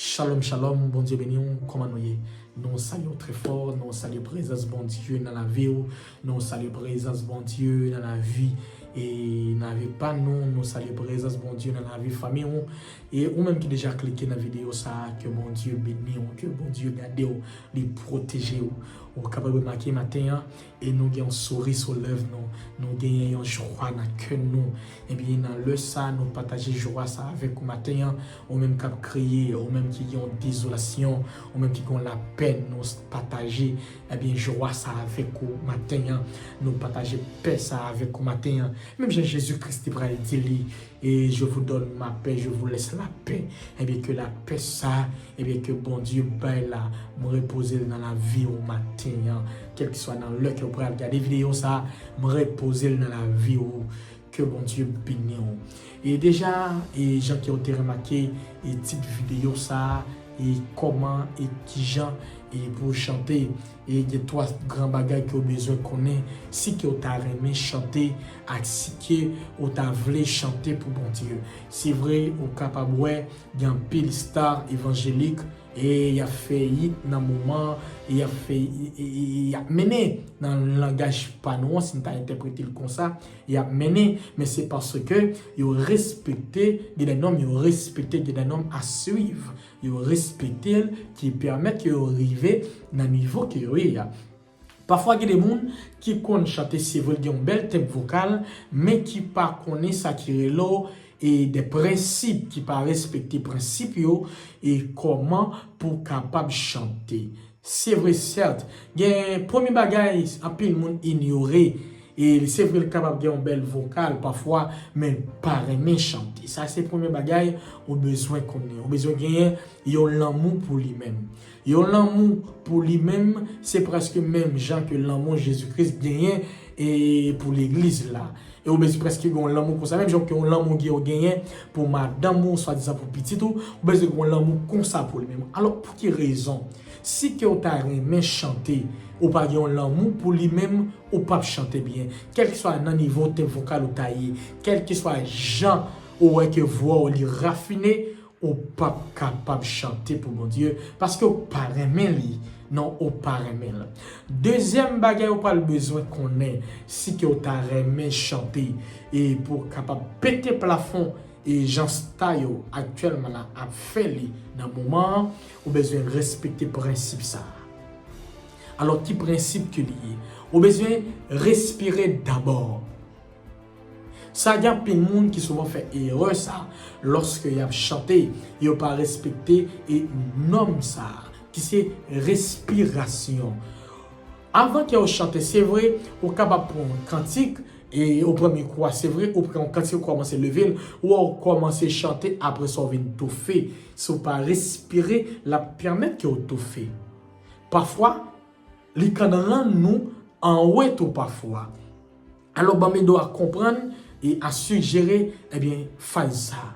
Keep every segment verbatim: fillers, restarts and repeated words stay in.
Shalom, shalom, Bondye beni w, kòman nou ye? Nou salye w trè fò, nou salye prezans Bondye nan lavi w, nou salye prezans Bondye nan lavi, e nan lavi pa nou, nou salye prezans Bondye nan lavi fanmi w, e ou menm ki deja klike nan videyo sa a, ke Bondye beni w, ke Bondye gade w, li pwoteje w. Ou kapab remake maten an, e nou gen yon souri sou lèv nou, nou genyen yon jwa nan kè nou. Ebyen, nan lè sa, nou pataje jwa sa avèk ou maten an, ou menm k ap kriye, ou menm ki gen yon dezolasyon, ou menm ki gen yon lapèn, nou pataje, ebyen, jwa sa avèk ou maten an, nou pataje pè sa avèk ou maten an. Menm jan Jezi Kris te pral di li, E je vous donne ma paix, je vous laisse la paix. Ebyen, ke lapè sa, ebyen, ke Bondye bay la, m repoze l nan lavi w maten an. Kèlkeswa nan lè ke w pral gade videyo sa, m repoze l nan lavi w. Ke Bondye beni w. E deja, e jan ke w te remake, e tit videyo sa, e kòman, e kijan, e pou w chante. E gen twa gran bagay ke w bezwen konnen si ke w ta renmen chante ak si ke w ta vle chante pou Bondye. Se vre, ou kapab wè gen anpil star evanjelik e y ap fè hit nan moman, e y ap fè, e, e, e, y ap mennen nan langaj pa nou an, si n ta entèprete l konsa, y ap mennen, men se paske yo respekte, gen de nonm yo respekte, gen de nonm à suivre. Yo respekte l, ki pèmèt ke yo rive nan nivo ke yo ye a. Pafwa, gen de moun ki konn chante, se vre, l gen yon bèl tenb vokal, men ki pa konnen sa ki rele w, e de prensip, ki pa respekte prensip yo, e kòman pou w kapab chante. Se vre, sèt, gen premye bagay, anpil moun inyore. E se vre, l kapab gen yon bèl vokal pafwa, men l pa renmen chante. Sa se premye bagay ou bezwen konnen. Ou bezwen genyen yon lanmou pou li menm. Yon lanmou pou li menm, se prèske menm jan ke lanmou Jezi Kris genyen e pou legliz la. E ou bezwen prèske gen yon lanmou konsa, menm jan ke yon lanmou ke w genyen pou madanm ou, swadizan pou pitit ou, ou bezwen gen yon lanmou konsa pou li menm. Alò, pou ki rezon? Si ke w ta renmen chante, ou pa gen yon lanmou pou li menm, ou p ap chante byen. Kèlkeswa nan nivo tenb vokal ou ta ye, kèlkeswa jan ou wè ke vwa w li rafine, ou p ap kapab chante pou Bondye, paske w pa renmen li. Non, ou pa renmen l. Dezyèm bagay ou pral bezwen konnen, si ke w ta renmen chante, e pou w kapab pete plafon, e jan sta yo aktyèlman la ap fè li nan moman an, ou bezwen respekte prensip sa a. Alò, ki prensip ke li ye? Ou bezwen respire dabò. Sa gen anpil moun ki souvan fè erè sa, lòske y ap chante, yo pa respekte e nòm sa, ki se respirasyon. Avan ke w chante, se vre, ou kapab pran yon kantik, e ou pran mikwo a, se vre, ou pran yon kantik, ou kòmanse leve l, ou kòmanse chante, apre sa w vin toufe. Si w pa respire, l ap pèmèt ke w toufe. Pafwa, li konn rann nou anwe tou pafwa. Alò, ban m ede w a konprann e a sijere, ebyen, faz sa a.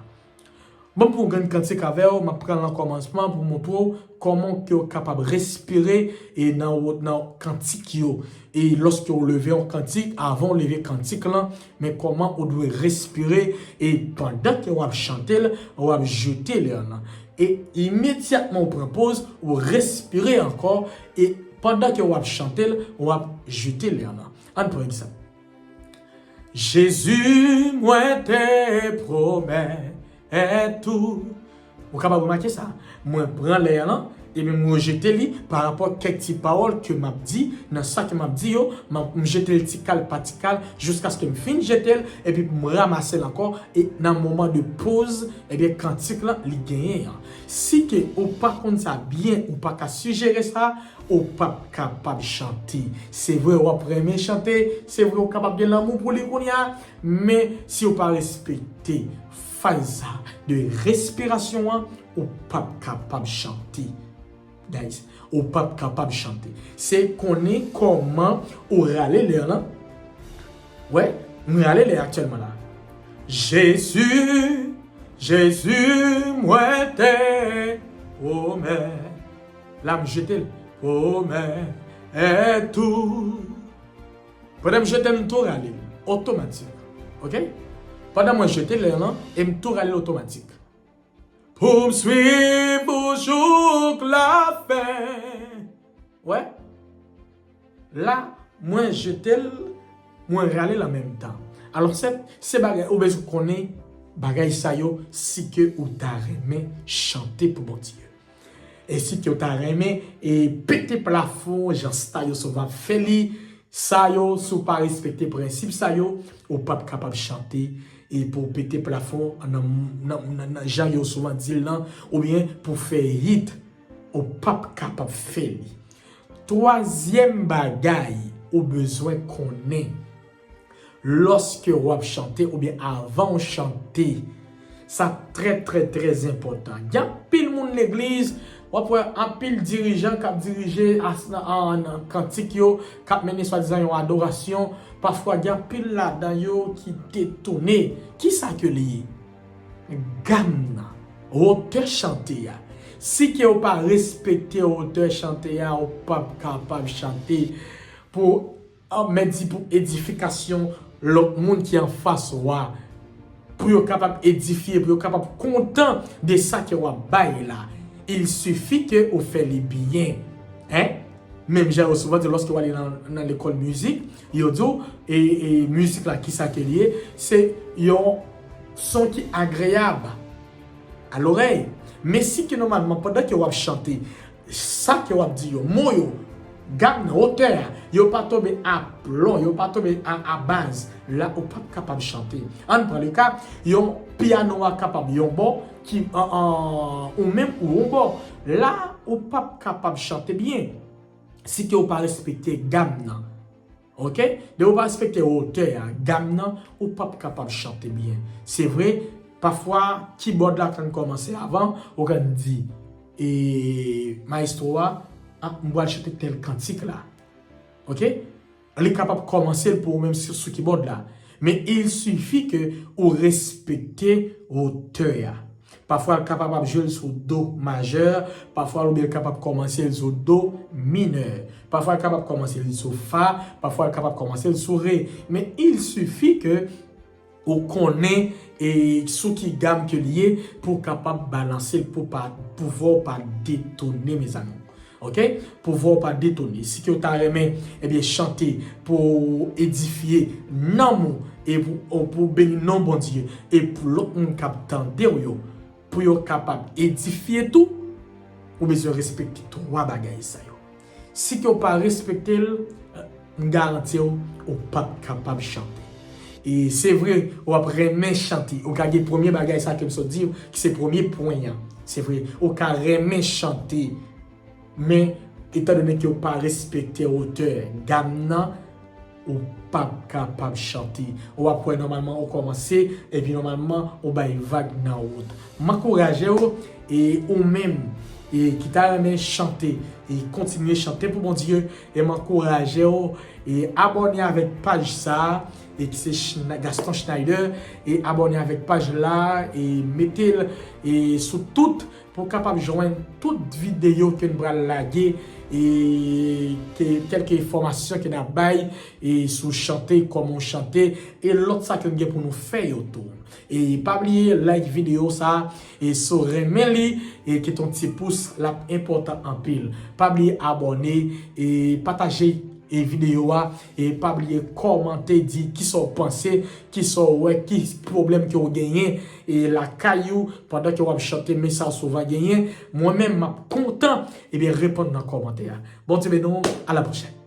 Ban m pran yon grenn kantik avè w, m ap pran l nan kòmansman pou montre w kòman ke w kapab respire e nan, nan kantik yo. E lòske w leve yon kantik, avan w leve kantik lan, men kòman ou dwe respire e pandan ke w ap chante l, w ap jete lè lan. E imedyatman w pran poz, ou respire ankò, e pandan ke w ap chante l, w ap jete lè lan. Ann pran egzanp. Jezi, mwen te pwomèt ou. Ou kapab remake sa. Mwen pran lè lan, epi m rejete li pa rapò kèk ti pawòl ke m ap di, nan sa ke m ap di yo, m ap, m jete l ti kal pa ti kal, jiskaske m fin jete l, epi m ranmase l ankò, e nan moman de poz, ebyen, kantik lan, li genyen an. Si ke ou pa konn sa byen, ou pa ka sijere sa, ou p ap kapab chante. Se vre, w ap renmen chante, se vre, ou kapab gen lanmou pou li kounye a, men si ou pa respekte faz sa de respirasyon an, ou p ap kapab chante. Guys, ou p ap kapab chante. Se konnen kòman ou rale lè lan. Wè, m rale lè aktyèlman la. Jezi, Jezi, mwen te pwomèt. La, m jete l. Pwomèt ou. Pandan m jete l, m tou rale l. Otomatik. Oke? Pandan mwen jete lè lan, e m tou rale l otomatik. Pou m swiv ou Lafen. Wè. La, mwen jete l, mwen rale l an menm tan. Alò, se, se bagay, ou bezwen konnen bagay sa yo si ke ou ta renmen chante pou Bondye. E si ke ou ta renmen e pete plafon, jan sa yo souvan fè li, sa yo, si w pa respekte prensip sa yo, ou p ap kapab chante e pou w pete plafon nan, nan, nan, nan jan yo souvan di l lan, oubyen pou fè hit, ou p ap kapab fè li. Twazyèm bagay ou bezwen konnen lòske w ap chante oubyen avan w chante, sa trè, trè, trè enpòtan. Gen anpil moun legliz, w ap wè anpil dirijan k ap dirije as-, nan, an, nan kantik yo, k ap mennen swadizan yon adorasyon. Pafwa, gen anpil ladan yo ki detone. Kisa ke li ye? Gam nan, wotè chante a. Si ke w pa respekte wotè chante a, ou p ap kapab chante pou, ah, mèt di, pou edifikasyon lòt moun ki anfas ou a, pou yo kapab edifye, pou yo kapab kontan de sa ke w ap bay la. Il sifi ke ou fè li byen. Hein? Menm jan yo souvan di, lòske w ale nan, nan lekòl mizik, yo di w, e, e mizik la, kisa ke li ye? Se yon son ki agreyab a lorèy. Men si ke nòmalman, pandan ke w ap chante, sa ke w ap di yo, mo yo, gam nan, wotè a, yo pa tonbe a plon, yo pa tonbe a, a baz, la ou p ap kapab chante. Ann pran le ka, yon pyano a kapab yon bò, ki, an, an, ou menm ou yon bò. La, ou p ap kapab chante byen si ke w pa respekte gam nan. Oke? Depi w pa respekte wotè a, gam nan, ou p ap kapab chante byen. Se vre, pafwa, kibòd la konn kòmanse avan, ou konn di, e, mayestwo a, "Ah, m pral chante tèl kantik la." Oke? Li kapab kòmanse l pou ou menm sou, sou kibòd la. Men il sifi ke ou respekte wotè a. Pafwa, l kapab ap jwe l sou do majè, pafwa, oubyen l kapab kòmanse l sou do minè. Pafwa, l kapab kòmanse l sou fa, pafwa, l kapab kòmanse l sou re. Men il sifi ke ou konnen e sou ki gam ke li ye pou w kapab balanse l, pou pa, pou vwa w pa detone, mezanmi. Oke? Pou vwa w pa detone. Si ke w ta renmen, ebyen, chante pou edifye nanm ou e pou, pou beni non Bondye e pou lòt moun k ap tande w yo, pou yo kapab edifye tou, ou bezwen respekte twa bagay sa yo. Si ke w pa respekte l, m garanti w, ou p ap kapab chante. E se vre, w ap renmen chante. Ou ka gen premye bagay sa ke m sot di w, ki se premye pwen an. Se vre, ou ka renmen chante. Men, etandone ke w pa respekte wotè gam nan, ou p ap kapab chante. Ou ap wè nòmalman ou kòmanse, epi nòmalman ou bay vag nan wout. M ankouraje w, e ou menm, e ki ta renmen chante, e kontinye chante pou Bondye, e m ankouraje w, e abòne avèk paj sa a, e ki se Schne-, Gaston Schneider, e abòne avèk paj la, e mete l, e sou tout, pou w kapab jwenn tout videyo ke n pral lage, e ke, kèlke enfòmasyon ke n ap bay, e sou chante, kòman w chante, e lòt sa ke n gen pou nou fè yo tou. E pa bliye like videyo sa, e si w renmen li, e kite yon ti pous, l ap enpòtan anpil. Pa bliye abòne, e pataje, e videyo a, e pa bliye kòmante, di kisa w panse, kisa w wè, ki pwoblèm ke w genyen, e lakay ou, pandan ke w ap chante, men sa w souvan genyen. Mwen menm, m ap kontan, ebyen, reponn nan kòmantè a. Bondye beni w, a la pwochèn.